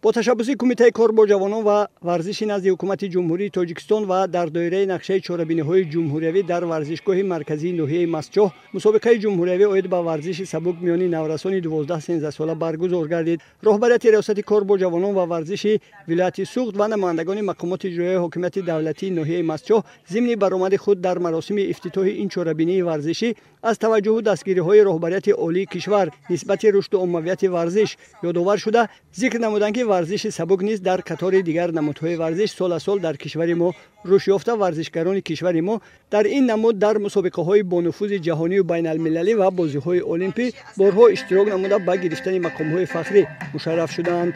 Бо ташаббуси Кумитаи кор бо ҷавонон ва варзиши назди Ҳукумати Ҷумҳурии Тоҷикистон ва дар доираи нақшаи чорабиниҳои ҷумҳуриявӣ дар варзишгоҳи марказии ноҳияи Мастчоҳ мусобиқаи ҷумҳуриявӣ оид ба варзиши сабук миёни наврасони 12-13 сола баргузор гардид. Роҳбарияти Риёсати кор бо ҷавонон ва варзиши вилояти Суғд ва намояндагони мақомоти иҷроияи ҳокимияти давлатии ноҳияи Мастчоҳ зимни баромади худ дар маросими ифтитоҳи ин чорабинии варзишӣ аз таваҷҷуҳу дастгириҳои роҳбарияти олии кишвар нисбати рушду оммавияти варзиш ёдовар шуда, зикр намуданд, ки варзиши сабук низ дар қатори дигар намудҳои варзиш сол аз сол дар кишвари мо рушд ёфта, варзишгарони кишвари мо дар ин намуд дар мусобиқаҳои бонуфузи ҷаҳонию байналмилалӣ ва бозиҳои олимпӣ борҳо иштирок намуда, ба гирифтани мақомҳои фахрӣ мушарраф шуданд.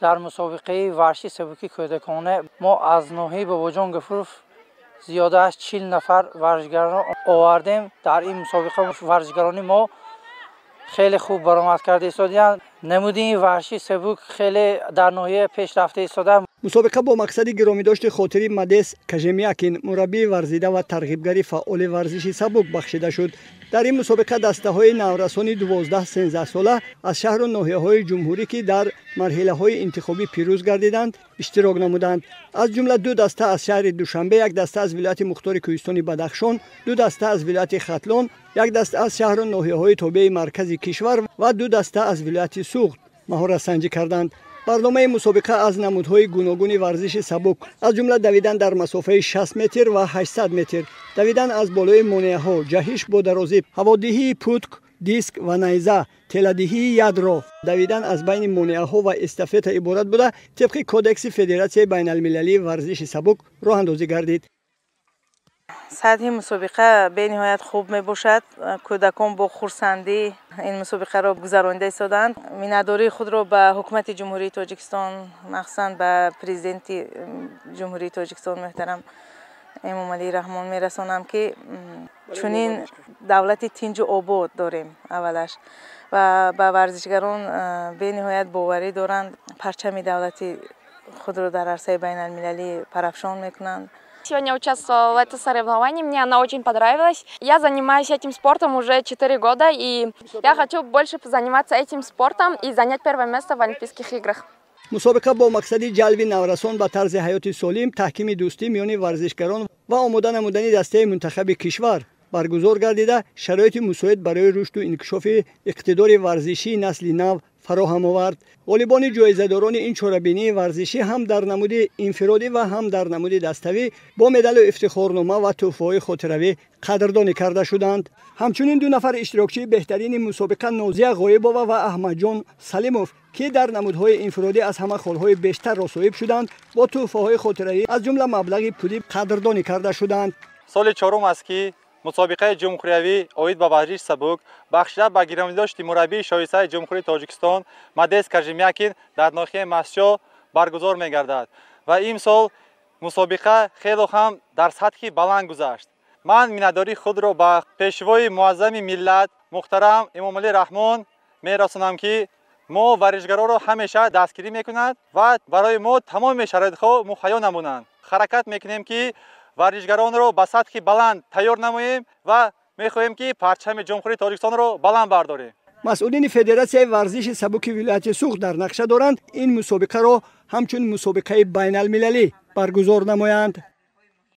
Дар мусобиқаи варзиши сабуки кӯдакона мо аз ноҳияи Бобоҷон Гафуров зиёда аз 40 нафар варзишгарро овардем. Дар ин мусобиқа варзишгарони мо хеле хуб баромад карда истодаанд. Намуди ин варзиши сабук хеле дар ноҳия пешрафта истода. Мусобиқа бо мақсади гиромидошти хотири Модест Кажемякин, мураббии варзида ва тарғибгари фаъоли варзиши сабук, бахшида шуд. Дар ин мусобиқа дастаҳои наврасони 12-13 сола аз шаҳру ноҳияҳои ҷумҳурӣ, ки дар марҳилаҳои интихобӣ пирӯз гардиданд, иштирок намуданд. Аз ҷумла 2 даста аз шаҳри Душанбе, 1 даста аз вилояти мухтори кӯҳистони Бадахшон, 2 даста аз вилояти Хатлон, 1 даста аз шаҳру ноҳияҳои тобеи маркази кишвар ва 2 даста аз вилояти Суғд маҳоратсанҷӣ карданд. Барномаи мусобиқа аз намудҳои гуногуни варзиши сабук, аз ҷумла давидан дар масофаи 60 метр ва 800 метр, давидан аз болои монеаҳо, ҷаҳиш бо дарозӣ, ҳаводиҳии путк, диск ва найза, теладиҳии ядро, давидан аз байни монеаҳо ва эстафета иборат буда, тибқи кодекси Федератсияи байналмилалии варзиши сабук роҳандозӣ гардид. Сатҳи мусобиқа бениҳоят хуб мебошад. Кӯдакон бо хурсандӣ ин мусобиқаро гузаронида истодаанд. Миннатдории худро ба Ҳукумати Ҷумҳурии Тоҷикистон, махсусан ба Президенти Ҷумҳурии Тоҷикистон муҳтарам Эмомалӣ Раҳмон мерасонам, ки чунин давлати тинҷу обод дорем аввалаш ва ба варзишгарон бениҳоят боварӣ доранд. Парчами давлати худро дар арсаи байналмилалӣ парафшон мекунанд. Сегодня участвовала в этом соревновании, мне она очень понравилась. Я занимаюсь этим спортом уже 4 года, и я хочу больше заниматься этим спортом и занять первое место в Олимпийских играх. Мусобиқа бо мақсади ҷалби наврасон ба тарзи ҳаёти солим, таҳкими дӯстӣ миёни варзишгарон ва омода намудани дастаи мунтахаби кишвар баргузор гардида, шароити мусоид барои рушду инкишофи иқтидори варзишии насли нав фароҳам овард. Ғолибони ҷоизадорони ин чорабинии варзишӣ ҳам дар намуди инфиродӣ ва ҳам дар намуди даставӣ бо медалу ифтихорнома ва тӯҳфаҳои хотиравӣ қадрдонӣ карда шуданд. Ҳамчунин 2 нафар иштирокчии беҳтарини мусобиқа, Нозия Ғоибова ва Аҳмадҷон Салимов, ки дар намудҳои инфиродӣ аз ҳама холҳои бештарро соҳиб шуданд, бо тӯҳфаҳои хотиравӣ аз ҷумла маблағи пулӣ қадрдонӣ карда шуданд. Соли чорум аст, ки мусобиқаи ҷумҳуриявӣ оид ба варзиши сабук бахшида ба гиромидошти мураббии шоистаи Ҷумҳурии Тоҷикистон Модест Кажемякин дар ноҳияи Мастчоҳ баргузор мегардад ва имсол мусобиқа хело ҳам дар сатҳи баланд гузашт. Ман миннатдории худро ба пешвои муаззами миллат муҳтарам Эмомалӣ Раҳмон мерасонам, ки мо варзишгароро ҳамеша дастгирӣ мекунад ва барои мо тамоми шароитҳо муҳайё намуданд. Ҳаракат мекунем, ки варзишгаронро ба сатҳи баланд тайёр намоем ва мехоҳем, ки парчами Ҷумҳурии Тоҷикистонро баланд бардорем. Масъулини Федератсияи варзиши сабуки вилояти Суғд дар нақша доранд ин мусобиқаро ҳамчун мусобиқаи байналмилалӣ баргузор намоянд.